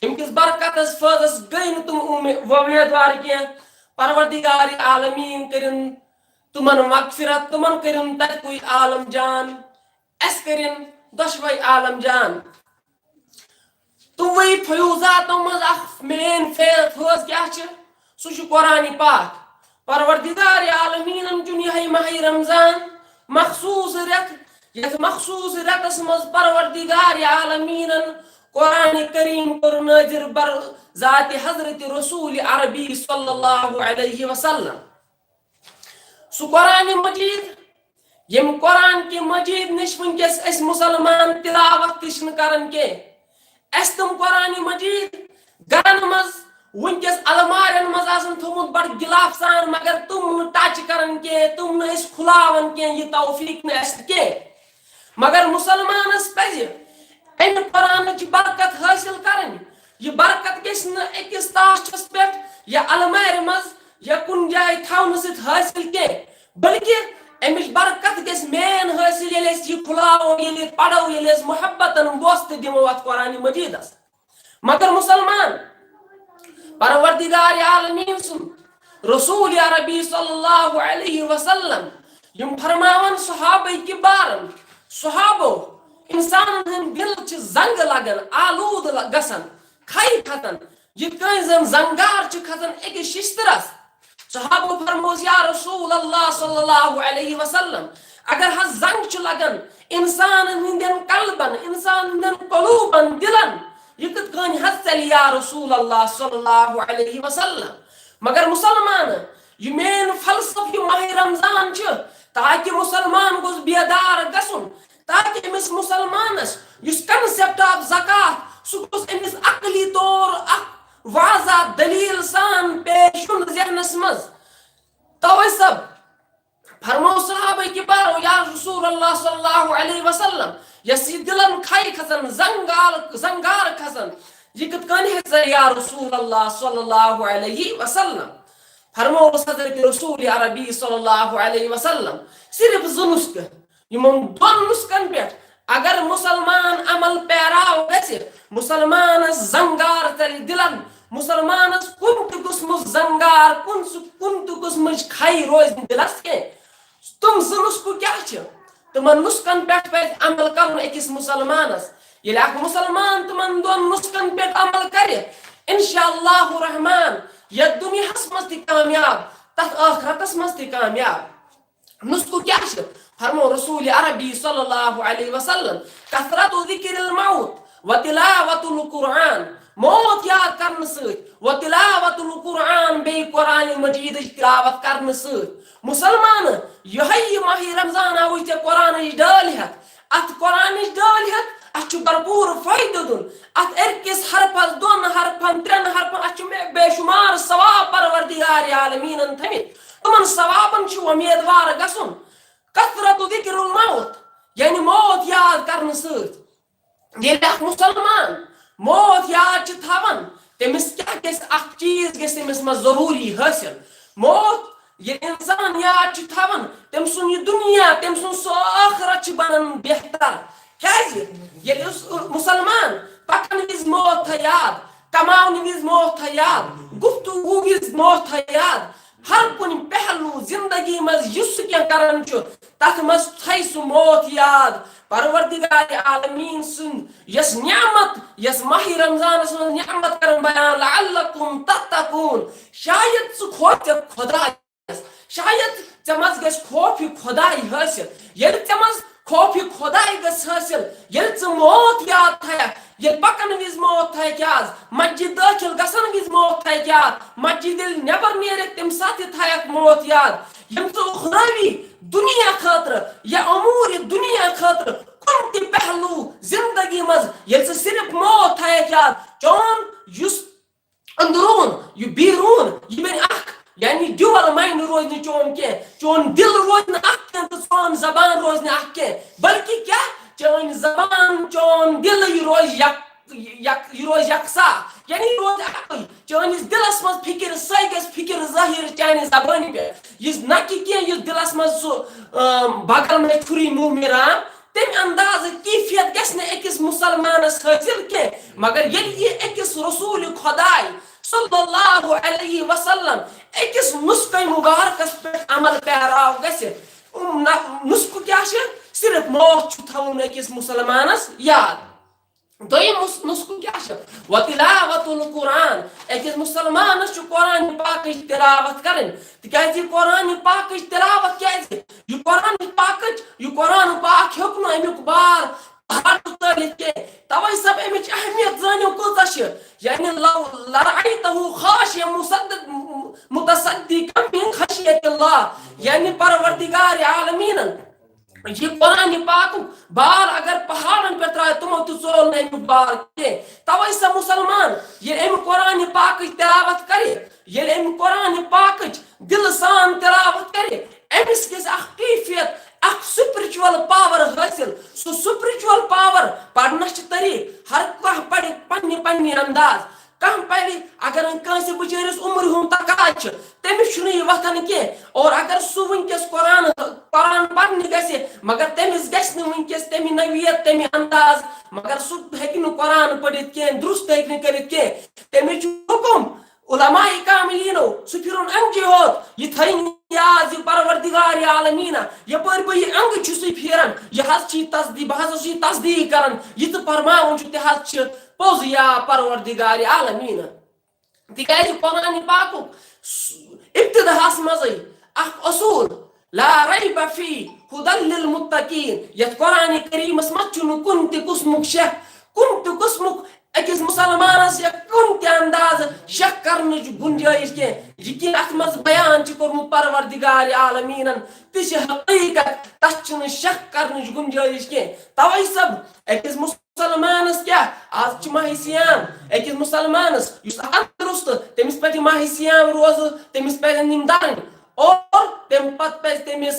ییٚمہِ کِس برکتس فٲضس گٔے نہٕ تِم اُمید-، وۄمیدوار کینٛہہ۔ پروردگار عالمیٖن کٔرِن تِمن مغفرت، تِمن کٔرِن تتہِ کُے عالم جان، اسہِ کٔرِن دۄشوے عالم جان۔ تِموٕے فیوضاتو منٛز اکھ مین فے-، فٲض کیٛاہ چھِ؟ سُہ چھُ قرآن پاک۔ پروردگار عالمیٖنن چھُن یِہوٚے ماہِ رمضان مخصوٗص رٮ۪تھ، یتھ مخصوٗص رٮ۪تس منٛز پروردگار عالمیٖنن قرآن کریٖم کوٚر نٲزِل بر ذات حضرت رسول عربی صلی اللہ علیہ وسلم۔ سُہ قرآن مجید، ییٚمہِ قرآن کہِ مجید نِش وٕنکیٚس أسۍ مُسلمان تلاوت تہِ چھِنہٕ کران کینٛہہ۔ اَسہِ تِم قرآن مجید گرن منٛز وٕنکیٚس المارٮ۪ن منٛز آسان تھوٚمُت بڑٕ غلاف سان، مگر تِم نہٕ touch کران کینٛہہ، تِم نہٕ أسۍ کھُلاوان کینٛہہ، یہِ توفیٖق نہٕ اَسہِ کینٛہہ۔ مگر مُسلمانس پزِ امہِ قرآنٕچ برکت حٲصِل کرٕنۍ۔ یہِ برکت گژھِ نہٕ أکِس تاشس پٮ۪ٹھ یا المارِ منٛز یا کُنہِ جایہِ تھاونہٕ سۭتۍ حٲصِل کینٛہہ، بلکہِ امِچ برکت گژھِ مین حٲصِل، ییٚلہِ أسۍ یہِ کھُلاوو، ییٚلہِ یہِ پرو، ییٚلہِ أسۍ محبتن بوسہٕ تہِ دِمو اتھ قرآن مجیدس۔ مگر مُسلمان، پروردگار عالمیٖن سُنٛد رسول عربی صلی اللہ علیہ وسلم، یِم فرماوان صحابہ کبارن، صحابو، انسانن ہٕنٛدۍ دِل چھِ زنٛگہٕ لگان، آلوٗدٕ ل-، گژھان، کھے کھتان، یِتھ کٔنۍ زن زنگار چھِ کھسان أکِس ششترس۔ صحابو فرموو، یا رسول اللہ صلی اللہ علیہ وسلم، اگر حظ زنگ چھِ لگان انسانن ہٕنٛدٮ۪ن قلبن، انسانن ہٕنٛدٮ۪ن قلوبن، دلن، یہِ کِتھ کٔنۍ حظ ژلہِ یا رسول اللہ صلی اللہ علیہ وسلم؟ مگر مسلمان، یہِ مین فلسفہٕ یہِ ماہِ رمضان چھُ، تاکہِ مسلمان گوٚژھ بیدار گژھُن، تاکہِ أمِس مسلمانس یُس concept of زکوٰۃ، سُہ گوٚژھ أمِس عقلی طور اکھ واضح دلیل سان پیش یُن ذہنس منٛز۔ توے سب فرمو صحابہ کبارو، یا رسول اللہ صلی اللہ علیہ وسلم، یس یہِ دلن کھے کھسن، زنگال زنگار کھسن، یہِ کِتھ کٔنۍ ہیژ یا رسول اللہ صلی اللہ علیہ وسلم؟ فرموس حضرت رسول عربی صلی اللہ علیہ وسلم، صرف زٕ نسخہٕ۔ یِمن دۄن نسخن پٮ۪ٹھ اگر مسلمان عمل پیراو گژھِ، مسلمانس زنگار ژلہِ دلن، مسلمانس کُنہِ تہِ قٕسمُک زنگار، کُنہِ سُہ کُنہِ تہِ قٕسمٕچ کھے روزِ نہٕ دلس کینٛہہ۔ تِم زٕ نسخہٕ کیٛاہ چھِ؟ تِمن نسخن پٮ۪ٹھ پزِ عمل کرُن أکِس مسلمانس۔ ییٚلہِ اکھ مسلمان تِمن دۄن نسخن پٮ۪ٹھ عمل کرِ، انشاء اللہ الرحمن، یتھ دُنیاہس منٛز تہِ کامیاب، تتھ ٲخرتس منٛز تہِ کامیاب۔ نسخہٕ کیٛاہ چھِ؟ فرمو رسول عربی صلی اللہ علیہ وسلم، کثرت ذکر الموت و تلاوت القرآن۔ موت یاد کرنہٕ سۭتۍ و تلاوت القرآن، بیٚیہِ قرآن مجیدٕچ تلاوت کرنہٕ سۭتۍ۔ مسلمان، یِہوٚے یہِ ماہِ رمضان آوُے ژےٚ قرآنٕچ ڈٲلۍ ہٮ۪تھ۔ اتھ قرآنٕچ ڈٲلۍ ہٮ۪تھ، اتھ چھُ بھرپوٗر فٲیدٕ دیُن۔ اتھ أکِس حرفس، دۄن حرفن، ترٛٮ۪ن حرفن، اتھ چھُ مےٚ بے شمار ثواب پروردگار عالمیٖنن تھٲمٕتۍ۔ تِمن ثوابن چھُ وۄمیدوار گژھُن۔ کثرت ذکر الموت، یعنی موت یاد کرنہٕ سۭتۍ۔ ییٚلہِ اکھ مسلمان موت یاد چھُ تھاوان، تٔمِس کیٛاہ گژھِ؟ اکھ چیٖز گژھِ تٔمِس منٛز ضروٗری حٲصِل۔ موت ییٚلہِ انسان یاد چھُ تھاوان، تٔمۍ سُنٛد یہِ دُنیا، تٔمۍ سُنٛد سُہ ٲخرت چھُ بنان بہتر۔ کیٛازِ؟ ییٚلہِ یُس مسلمان پکن وِزِ موت تھایہِ یاد، کماونہٕ وِزِ موت تھایہِ یاد، گفتگو وِزِ موت تھایہِ یاد، ہر کُنہِ پہلو زندگی منٛز یُس سُہ کینٛہہ کران چھُ، تتھ منٛز تھایہِ سُہ موت یاد۔ پروردگار عالمین سُنٛد یۄس نعمت، یۄس ماہِ رمضانس منٛز نعمت کران بیان، لعلکم تتقون، شاید ژٕ کھوژکھ خدایس، شاید ژےٚ منٛز گژھِ خوف خداے حٲصِل۔ ییٚلہِ ژےٚ منٛز خوف خداے گژھِ حٲصِل، ییٚلہِ ژٕ موت یاد تھایکھ، ییٚلہِ پکن وِزِ موت تھایکھ یاد، مسجد دٲخل گژھن وِزِ موت تھایکھ یاد، مسجد ییٚلہِ نٮ۪بر نیرکھ، تمہِ ساتہٕ تہِ تھایکھ موت یاد۔ یِم ژٕ اُخروی دُنیا خٲطرٕ یا امور دُنیا خٲطرٕ کُنہِ تہِ پہلو زندگی منٛز ییٚلہِ ژٕ صرف موت تھایکھ یاد، چون یُس اندرون، یہِ بیرون، یہِ بنہِ اکھ، یعنی dual mind روزِ نہٕ چون کینٛہہ، چون دل روزِ نہٕ اکھ کینٛہہ تہٕ چون زبان روزِ نہٕ اکھ کینٛہہ، بلکہِ کیٛاہ؟ چٲنۍ زبان، چون دل، یہِ روزِ یک-، یک-، یہِ روزِ یکساہ، یعنی یہِ روزِ اکُے۔ چٲنِس دلس منٛز فکر، سۄے گژھِ فکر ظٲہر چانہِ زبانہِ پٮ۪ٹھ۔ یہِ نہ کہِ کینٛہہ یُس دلس منٛز سُہ، آم، بغل میں چھری منہ میں رام، تمہِ اندازٕ کیفیت گژھِ نہٕ أکِس مسلمانس حٲصِل کینٛہہ، مگر ییٚلہِ یہِ أکِس رسول خداے صلی اللہ علیہ وسلم أکِس نسخے مبارکس پٮ۪ٹھ عمل پیراو گژھِ۔ یِم نہ-، نسخہٕ کیٛاہ چھِ؟ صرف موت چھُ تھاوُن أکِس مسلمانس یاد۔ دوٚیِم نُس-، نسخہٕ کیٛاہ چھُ؟ وتلاوت القرآن۔ أکِس مسلمانس چھُ قرآن پاکٕچ تلاوت کرٕنۍ، تِکیٛازِ یہِ قرآن پاکٕچ تلاوت کیٛازِ؟ یہِ قرآن پاکٕچ، یہِ قرآن پاک ہیوٚک نہٕ اَمیُک بار پہاڑ تُلِتھ کینٛہہ۔ توے سب اَمِچ اہمیت زٲنِو کۭژاہ چھِ۔ یعنی لو لرأیتہ خاشعا مصدق-، متصدقا من خشیت اللہ۔ یعنی پروردگار عالمینن یہِ قرآن پاکُک بار اگر پہاڑن پٮ۪ٹھ ترٛایہِ، تِمو تہِ ژول نہٕ اَمیُک بار کینٛہہ۔ توے سا مسلمان ییٚلہِ اَمہِ قرآن پاکٕچ تلاوت کرِ، ییٚلہِ اَمہِ قرآن پاکٕچ دِلہٕ سان تلاوت کرِ، أمِس گژھِ اکھ کیفیت، اکھ spiritual power حٲصِل۔ سُہ spiritual power پرنس چھِ طریٖقہٕ، ہر کانٛہہ پرِ پننہِ پننہِ انداز۔ کانٛہہ پرِ، اگر وۄنۍ کٲنٛسہِ بِچٲرِس عمرِ ہُنٛد تقاضہٕ چھُ، تٔمِس چھُنہٕ یہِ وۄتھان کینٛہہ۔ اور اگر سُہ وٕنکیٚس قرآن، قرآن پرنہِ گژھِ، مگر تٔمِس گژھِ نہٕ وٕنکیٚس تَمہِ نوعیت، تَمہِ انداز، مگر سُہ ہیٚکہِ نہٕ قرآن پٔرِتھ کینٛہہ، درست ہیٚکہِ نہٕ کٔرِتھ کینٛہہ۔ تٔمِس چھُ حُکُم علماء کاملینو، سُہ پھِرُن انگہِ ہوت، یہِ تھٲیِن یاد زِ پروردگار عالمیٖنہ، یپٲرۍ بہٕ یہِ انگہٕ چھُسے پھیران، یہِ حظ چھِ تصدیٖق، بہٕ حظ چھُس یہِ تصدیٖق کران، یہِ ژٕ فرماوُن چھُ، تہِ حظ چھِ پوٚز یا پروردگار عالمیٖنہ۔ تِکیازِ قرآن پاکُک س-، ابتداہس منٛزٕے اکھ اصوٗل، لا ریب فی ہدی للمتقین، یتھ قرآن کریمس منٛز چھُنہٕ کُنہِ تہِ قٕسمُک شک، کُنہِ تہِ قٕسمُک أکِس مُسلمانس یا کُنہِ تہِ اندازٕ شک کرنٕچ گُنجٲیِش کینٛہہ۔ یہِ کہِ اتھ منٛز بیان چھُ کوٚرمُت پروردگار عالمیٖنن، تہِ چھِ حقیٖقت، تتھ چھُنہٕ شک کرنٕچ گُنجٲیِش کینٛہہ۔ توے سب أکِس مُسلمانس کیٛاہ، آز چھِ ماہِ صیام، أکِس مُسلمانس یُس اندرُست، تٔمِس پزِ ماہِ صیام روزٕ، تٔمِس پزن یِم درٕنۍ، اور تمہِ پتہٕ پزِ تٔمِس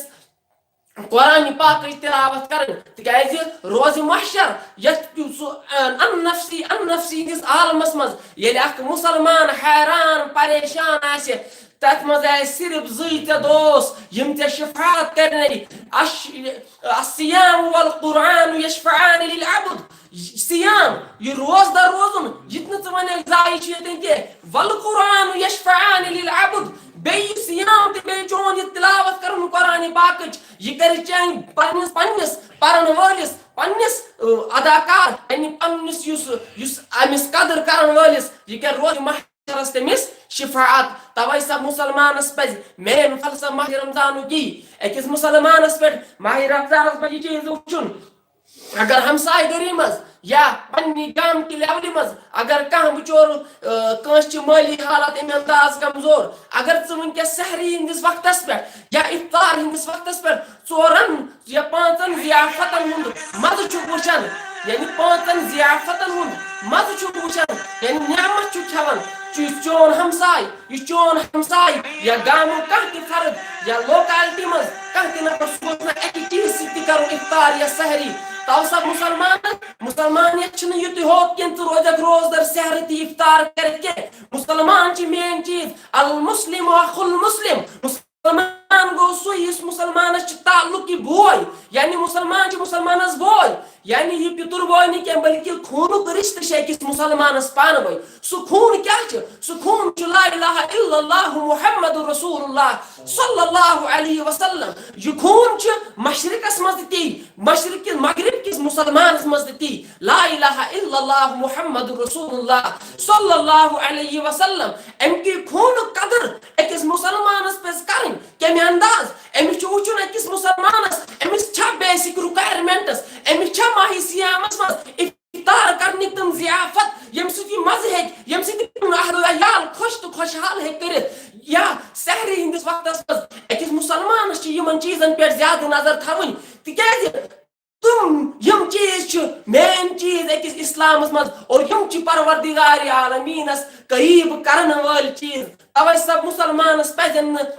قرآن پاکٕچ تلاوت کرٕنۍ، تِکیازِ روزِ محشر یتھ سُہ ان نفسی، ان نفسی ہٕنٛدِس عالمس منٛز ییٚلہِ اکھ مُسلمان حیران پریشان آسہِ، تتھ منٛز آسہِ صرف زٕے ژےٚ دوس، یِم ژےٚ شفاعت کرنٕے۔ اش-، الصیام والقرآن یشفعان للعبد۔ صیام، یہِ روزدار روزُن، یہِ تہِ نہٕ ژٕ وَنکھ زایہِ چھُ ییٚتٮ۪ن کینٛہہ۔ والقرآن یشفعان للعبد۔ بیٚیہِ یہِ صیام تہٕ بیٚیہِ چون یہِ تلاوت کرُن قرآن پاکٕچ، یہِ کرِ چانہِ پننِس، پننِس پرن وٲلِس، پننِس، اہ، اداکار، یعنی پننِس یُس، یُس أمِس قدر کرن وٲلِس، یہِ کرِ روزِ محشرس تٔمِس شفاعت۔ توے سب مُسلمانس پزِ مین فلسفہ ماہِ رمضانُک یی۔ أکِس مُسلمانس پٮ۪ٹھ ماہِ رمضانس منٛز یہِ چیٖز وٕچھُن، اگر ہمسایہِ گٔری منٛز یا پننہِ گامہٕ کہِ لیولہِ منٛز اگر کانٛہہ بچور، اہ، کٲنٛسہِ چھِ مٲلی حالت امہِ انداز کمزور، اگر ژٕ وٕنکیٚس سحری ہٕنٛدِس وقتس پٮ۪ٹھ یا افطار ہٕنٛدِس وقتس پٮ۪ٹھ ژورن یا پانٛژن ضیافتن ہُنٛد مزٕ چھُکھ وٕچھان، یعنی پانٛژن ضیافتن ہُنٛد مزٕ چھُکھ وٕچھان، یعنی نعمت چھُکھ کھٮ۪وان، چھُ یہِ چون ہمساے، یہِ چون ہمساے یا گامُک کانٛہہ تہِ فرد یا لوکیلٹی منٛز کانٛہہ تہِ نفر، سُہ گوٚژھ نہٕ اَکہِ چیٖزٕ سۭتۍ تہِ کرُن افطار یا سحری۔ توسط مُسلمانن، مُسلمانیت چھِنہٕ یُتُے ہوت کینٛہہ ژٕ روزکھ روزدر سحر تہِ افطار کٔرِتھ کینٛہہ۔ مُسلمان چھِ مین چیٖز، المسلم اخو المسلم۔ مُسلمان گوٚو سُہ یُس مُسلمانس چھُ تعلق یہِ بوے، یعنی مُسلمان چھُ مُسلمانس بوے، یعنی یہِ پِتُر بوے نہٕ کینٛہہ، بلکہِ خوٗنُک رِشتہٕ چھُ أکِس مُسلمانس پانہٕ وٲنۍ۔ سُہ خوٗن کیٛاہ چھُ؟ سُہ خوٗن چھُ لا الہ الا اللہ محمد رسول اللہ صلی اللہ علیہ وسلم۔ یہِ خوٗن چھُ مشرقس منٛز تہِ تی، مشرق کِس مغرب کِس مُسلمانس منٛز تہِ تی۔ لا الہ الا اللہ محمد رسول اللہ صلی اللہ علیہ وسلم۔ امہِ کہِ خوٗنُک قدر أکِس مُسلمانس پزِ کرٕنۍ۔ کمہِ انداز؟ أمِس چھُ وٕچھُن أکِس مُسلمانس، أمِس چھا بیسک ریکوایرمنٹس، أمِس چھا ماہِ صیامس منٛز افطار کرنٕکۍ تِم ضیافت، ییٚمہِ سۭتۍ یہِ مزٕ ہیٚکہِ، ییٚمہِ سۭتۍ یہِ پنُن اہل و عیال خۄش تہٕ خۄشحال ہیٚکہِ کٔرِتھ۔ یا سحری ہٕنٛدِس وقتس منٛز أکِس مُسلمانس چھِ یِمن چیٖزن پٮ۪ٹھ زیادٕ نظر تھاوٕنۍ، تِکیازِ تِم یِم چیٖز چھِ مین چیٖز أکِس اسلامس منٛز، اور یِم چھِ پروردگار عالمیٖنس قریب کرن وٲلۍ چیٖز۔ توے سب مُسلمانس پزن نہٕ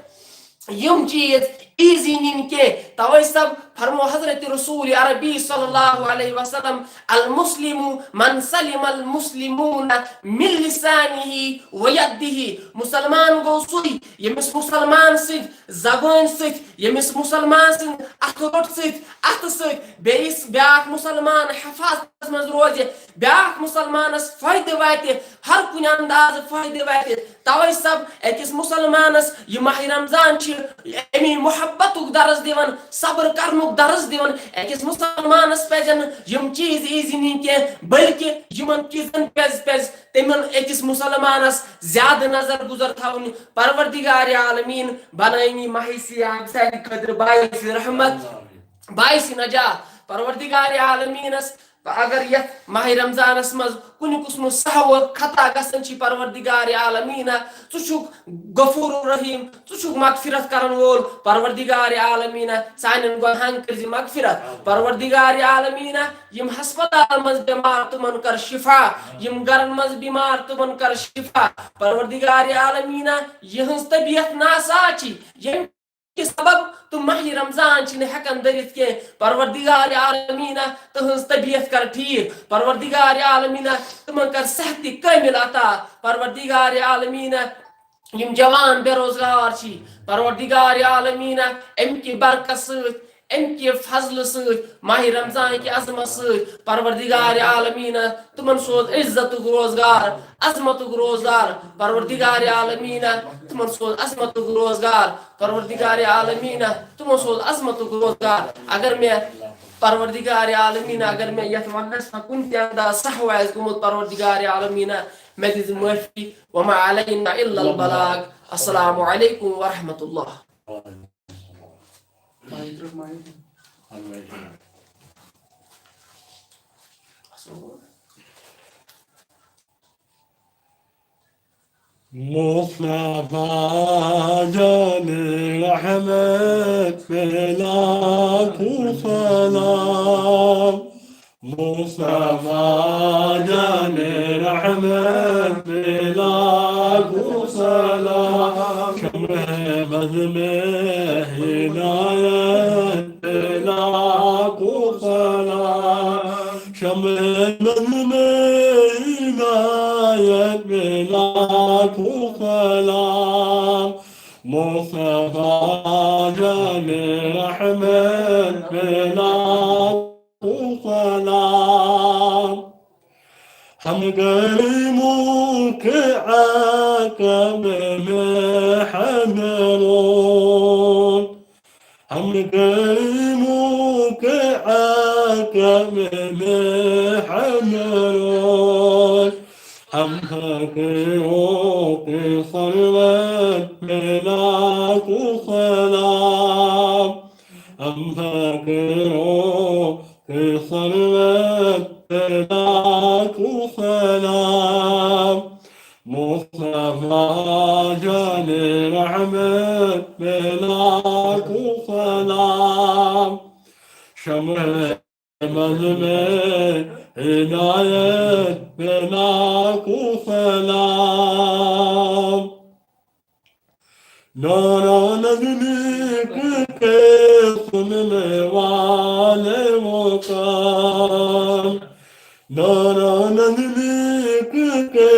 یِم چیٖز ایزی نِنۍ کینٛہہ۔ توے سب فرمو حضرت رسول عربی صلی اللہ علیہ وسلم، المسلم من سلم المسلمون من لسانه ويده۔ مُسلمان گوٚو سُے ییٚمِس مُسلمان سٕنٛدِ زبٲنۍ سۭتۍ، ییٚمِس مُسلمان سٕنٛدِ اَتھٕ روٚٹ سۭتۍ، اَتھٕ سۭتۍ بیٚیِس بیٛاکھ مُسلمان حفاظتس منٛز روزِ، بیٛاکھ مُسلمانس فٲیدٕ واتہِ، ہر کُنہِ اندازٕ فٲیدٕ واتہِ۔ توے سب أکِس مُسلمانس یہِ ماہِ رمضان چھِ اَمی محبتُک درس دِوان، صبر کرنُک درس دِوان۔ أکِس مُسلمانس پزن یِم چیٖز ایزی نِنۍ کینٛہہ، بلکہِ یِمن چیٖزن پزِ، پزِ تِمن أکِس مُسلمانس زیادٕ نظر گُزر تھاوٕنۍ۔ پروردگار عالمیٖن بنٲینی ماہِ صیام سانہِ خٲطرٕ باعث رحمت، باعث نجات۔ پروردگار عالمیٖنس اگر یتھ ماہِ رمضانس منٛز کُنہِ قٕسمہٕ سہو خطا گژھان چھِ، پروردگار عالمیٖنہ، ژٕ چھُکھ غفور الرحیم، ژٕ چھُکھ مغفرت کرن وول۔ پروردگار عالمیٖنہ، سانٮ۪ن گۄنہن کٔرزِ مغفرت۔ پروردگار عالمیٖنہ، یِم ہسپتال منٛز بٮ۪مار تِمن کر شفا، یِم گرن منٛز بٮ۪مار تِمن کر شفا۔ پروردگار عالمیٖنہ، یِہٕنٛز طبیعت ناسا چھِ، ییٚمہِ کہِ سبب تِم ماہِ رمضان چھِنہٕ ہٮ۪کان دٔرِتھ کینٛہہ۔ پروردگار عالمیٖنہ، تِہٕنٛز طبیعت کر ٹھیٖک۔ پروردگار عالمیٖنہ، تِمن کر صحت کٲمِل عطا۔ پروردگار عالمیٖنہ، یِم جوان بے روزگار چھِ، پروردگار عالمیٖنہ، اَمہِ کہِ برکت سۭتۍ، اَمہِ کہِ فضلہٕ سۭتۍ، ماہِ رمضان کہِ عظمت سۭتۍ، پروردگار عالمیٖنہ، تِمن سوز عزتُک روزگار، عظمتُک روزگار۔ پروردگار عالمیٖنہ، تِمن سوز عظمتُک روزگار۔ پروردگار عالمیٖنہ، تِمن سوز عظمتُک روزگار۔ اگر مےٚ، پروردگار عالمیٖنہ، اگر مےٚ یتھ وننس منٛز کُنہِ تہِ انداز سہو آسہِ گوٚمُت، پروردگار عالمیٖنہ، مےٚ دِژ معٲفی، وما علینا الا البلاغ۔ السلام علیکم ورحمۃ اللہ۔ مصطفیٰ جان رحمت پہ لاکھوں سلام۔ مصطفیٰ جان رحمت پہ لاکھوں سلام۔ شمع بزم ہدایت پہ لاکھوں سلام۔ شمع بزم ہدایت پہ لاکھوں سلام۔ مصطفیٰ جان رحمت پہ لاکھوں سلام۔ ہم غریبوں کے عقب میں ہیں روز، ہم غریبوں کے عقب میں ہیں روز، ہم فقیروں کے سرور پہ لاکھوں سلام۔ ہم فقیروں کے سرور پہ لاکھوں سلام۔ مصطفیٰ جان رحمت پہ لاکھوں سلام۔ شمع بزم ہدایت پہ لاکھوں سلام۔ نورا نزدیک کے سننے والے وہ کان، نورا نزدیک کے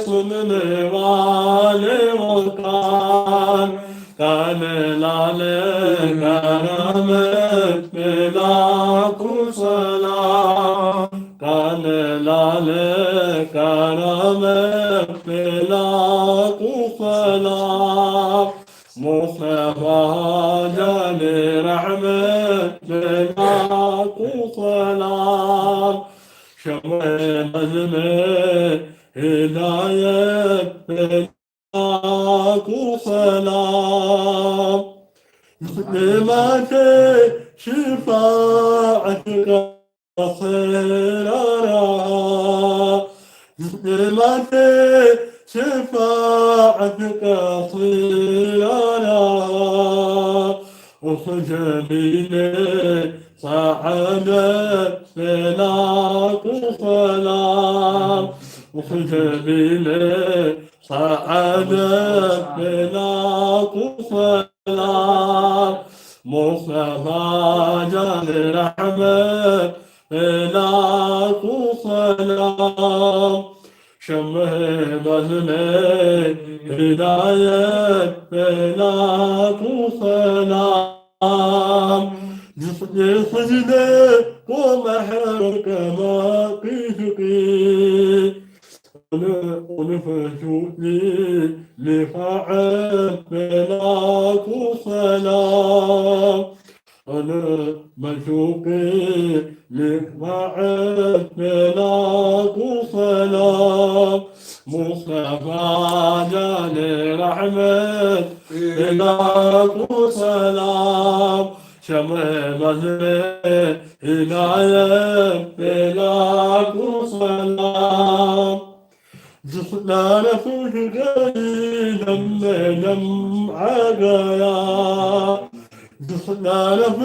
سننے والے وہ کان، کان لال کرم پہ لاکھوں سلام، کان لال کرم پہ لاکھوں سلام۔ مصطفیٰ جان رحمت پہ لاکھوں سلام۔ شمع بزم ہدایت پہ لاکھوں سلام۔ نعمت شفاعت کا سہرا رہا، نعمت شفاعت کا سہرا رہا۔ اس جمیل سعادت پہ لاکھوں سلام، اس جمیل سعادت پہ لاکھوں سلام۔ مصطفیٰ جان رحمت پہ لاکھوں سلام۔ شمع بزم ہدایت پہ لاکھوں سلام۔ جس نے سجدے کو محرم کما کی چکی، ان، ان فجولی لفاعت پہ لاکھوں سلام۔ ان مشوقی لفاعت پہ لاکھوں سلام۔ مصطفیٰ جان رحمت پہ لاکھوں سلام۔ شمع بزم ہدایت پہ لاکھوں سلام۔ جس طرف اٹھ گئی دم میں دم آ گیا، جس طرف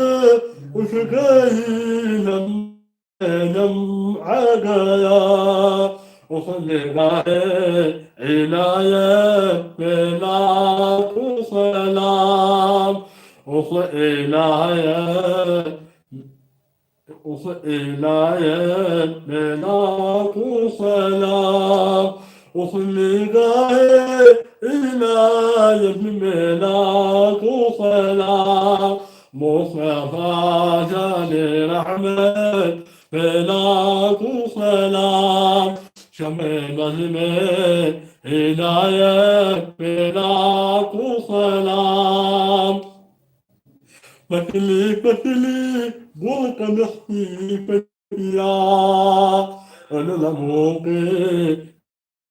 اٹھ گئی دم میں دم آ گیا، اس نگاہ عنایت پہ لاکھوں سلام، اس عنایت اس عنایت میں لاکھوں سلام، اس نگاہ عنایت میں لاکھوں سلام، مصطفیٰ جان رحمت پہ لاکھوں سلام، شمع بزم ہدایت پہ لاکھوں سلام۔ پتلی پتلی گل کمختی پتیا، ان لمحوں کے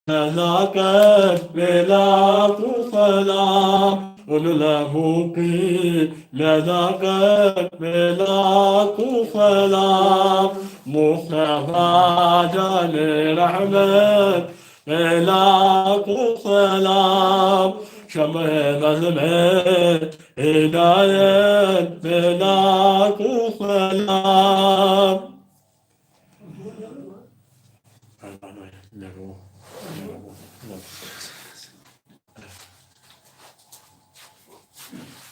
ملاکت ملاک سلام، اولو الحقی ملاکت ملاک سلام، مصطفیٰ جان رحمت ملاک سلام، شمع بزم ہدایت ملاک سلام۔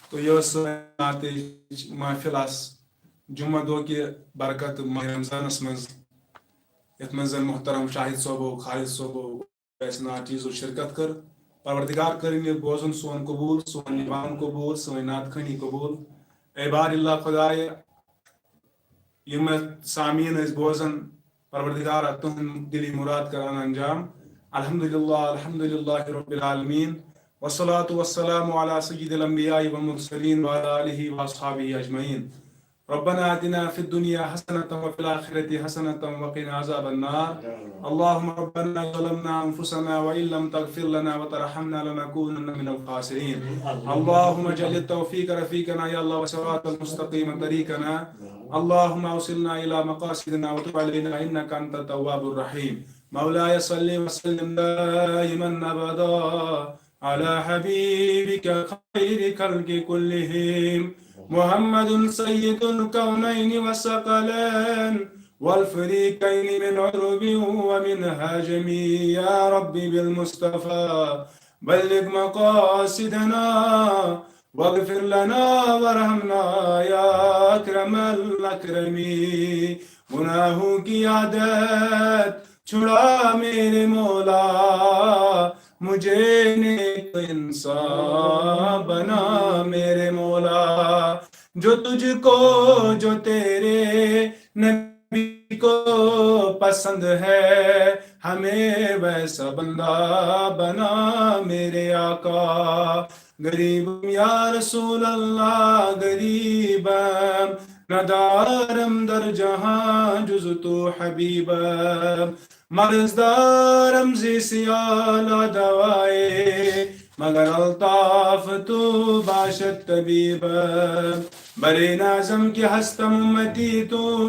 تو یہ ٲس سٲنۍ نعتٕچ محفل آس جمعہ دۄہ کہِ برکت ماہ رمضانس منٛز، یتھ منٛز زن محترم شاہد صٲبو، خالد صٲبو، اَسہِ نعت چیٖزو شرکت کٔر۔ پروردگار کٔرِن یہِ بوزُن سون قبوٗل، سون نِوان قبوٗل، سٲنۍ نعت خوٲنی قبوٗل۔ اے بار اللہ خدایہ، یِم سامعیٖن ٲسۍ بوزان، پروردگارا، تُہُنٛد دِلی مُراد کر اَن انجام۔ الحمدللہ، الحمدللہ رب العالمین، والصلاة والسلام علی سید الانبیاء والمرسلین وعلی آلہ واصحابہ اجمعین۔ ربنا آتنا في الدنيا حسنة وفي الآخرة حسنة وقنا عذاب النار. اللهم ربنا ظلمنا أنفسنا وإن لم تغفر لنا وترحمنا لنكونن من الخاسرين. اللهم اجعل التوفيق رفيقنا يا الله والصراط المستقيم طريقنا. اللهم أوصلنا إلى مقاصدنا وتب علينا إنك أنت التواب الرحيم. مولاي صل وسلم دائما أبدا على حبيبك خير خلق كلهم. محمد سيد الكونين والثقلين والفريقين من عرب ومن عجم. يا رب بالمصطفى بلغ مقاصدنا واغفر لنا وارحمنا يا أكرم الأكرمين. گناہوں کی عادت چھڑا میرے مولا، مجھے نیک انسان بنا میرے مولا۔ جو تجھ کو، جو تیرے نبی کو پسند ہے، ہمیں ویسا بندہ بنا میرے آقا۔ غریبم یا رسول اللہ، غریبم، ندارم در جہاں جز تو حبیبم۔ مرض دارم زی سیالا دوائے، مگر الطاف تو باشد طبیبم۔ برے نازم کہ ہستم امتی تو،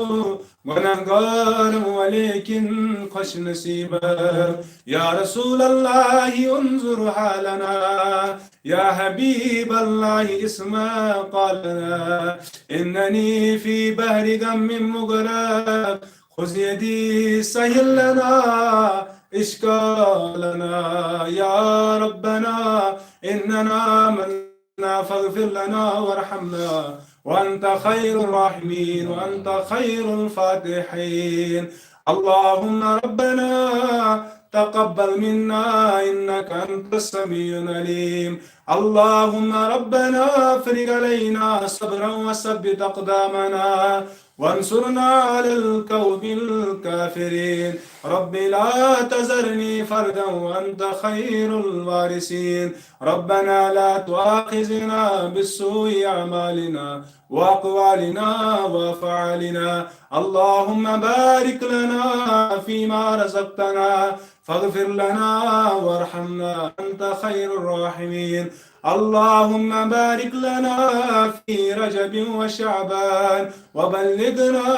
گناہگارم ولیکن خوش نصیبم۔ یا رسول اللہ انظر حالنا، یا حبیب اللہ اسمع قالنا، اننی فی بحر غم مغرق، خذ یدی سہل لنا اشکالنا۔ یا ربنا اننا من فاغفر لنا وارحمنا وأنت خير الراحمين وأنت خير الفاتحين. اللهم ربنا تقبل منا إنك أنت السميع العليم. اللهم ربنا أفرغ علينا صبرا وثبت أقدامنا وانصرنا على القوم الكافرين. رب لا تذرني فردا وأنت خير الوارثين. ربنا لا تؤاخذنا بالسوء أعمالنا وأقوالنا وأفعالنا. اللهم بارك لنا فيما رزقتنا فاغفر لنا وارحمنا أنت خير الراحمين. اللهم بارك لنا في رجب وشعبان وبلغنا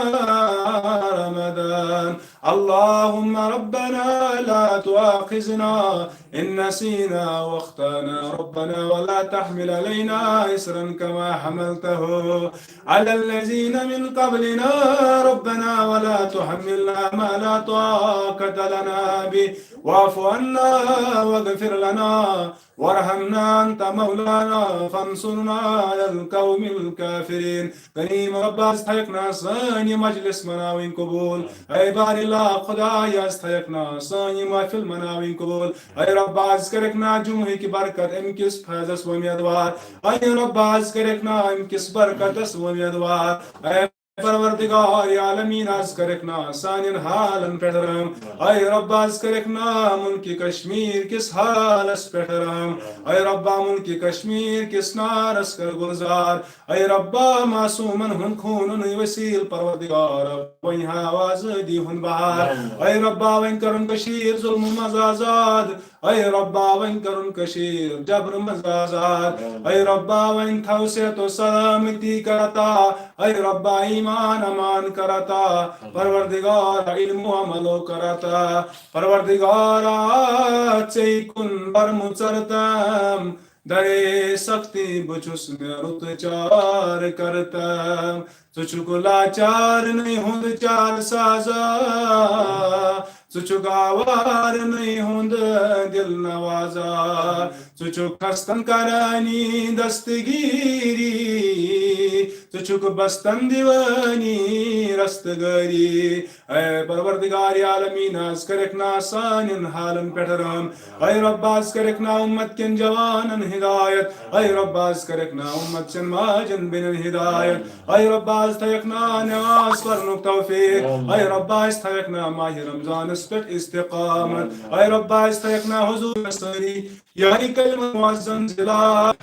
رمضان. اللهم ربنا لا تؤاخذنا إن نسينا واخطأنا ربنا ولا تحمل علينا إصرا كما حملته على الذين من قبلنا. ربنا ولا تحملنا ما لا طاقة لنا به واعف عنا واغفر لنا وارحمنا أنت مولانا فانصرنا على القوم الكافرين. کریم رب، از تھایکھ نا سٲنۍ یہِ مجلس مناوٕنۍ قبول۔ اے بار اللہ خدایا، از تھایکھ نا سٲنۍ یہِ محفل مناوٕنۍ قبول۔ اے رب، از کرکھ نا جمعہ کہِ برکت امہِ کِس فیضس وۄمیدوار۔ اے رب، از کرکھ نا امہِ کِس برکتس وۄمیدوار۔ اے پروردگار عالمین، از کرکھ نا سانین حالن پٮ۪ٹھ رحم۔ اے رب، از کرکھ نا ملک کشمیر کس حالس پٮ۪ٹھ رحم۔ اے ربا، ملک کشمیر کس نارس کر گلزار۔ اے ربا، معصومن ہُنٛد خوٗنُن وسیل پروردگار، وۄنۍ ہاو آزٲدی ہُنٛد بہار۔ اے ربا، وۄنۍ کرُن کشمیر ظلمہٕ منٛز آزاد۔ اے ربا، وۄنۍ کرُن کشمیر جبرٕ منٛز آزاد۔ اے ربا، وۄنۍ تھاو صحت و سلامتی کرتا۔ اے ربا، ایمان امان کرتا۔ پروردگار، علم و عمل و کرتا۔ پروردگارا، ژے کُن برمُژر تام درے سختی، بہٕ چھُس مےٚ رُت چار کرتم۔ ژٕ چھُکھ لاچارنٕے ہُنٛد چار سازا، ژٕ چھُکھ آوارنٕے ہُنٛد دل نوازا، ژٕ چھُکھ خستن کرانی دستگیری، ژٕ چھُکھ بستن دیوانی رستگاری۔ اے پروردگار عالمین، از کرکھ نا سانین حالن پٮ۪ٹھ رحم۔ اے رب، از کرکھ نا امت کٮ۪ن جوانن ہدایت۔ اے رب، از کرکھ نا امت چٮ۪ن ماجن بیٚنٮ۪ن ہدایت۔ اے رب، از تھایکھ نا نماز پرنُک توفیق۔ اے رب، از تھایکھ نا ماہ رمضانس پٮ۪ٹھ استقامت۔ اے رب، از تھایکھ نا حضور سٲری یاری کلمہ معظم ذلال۔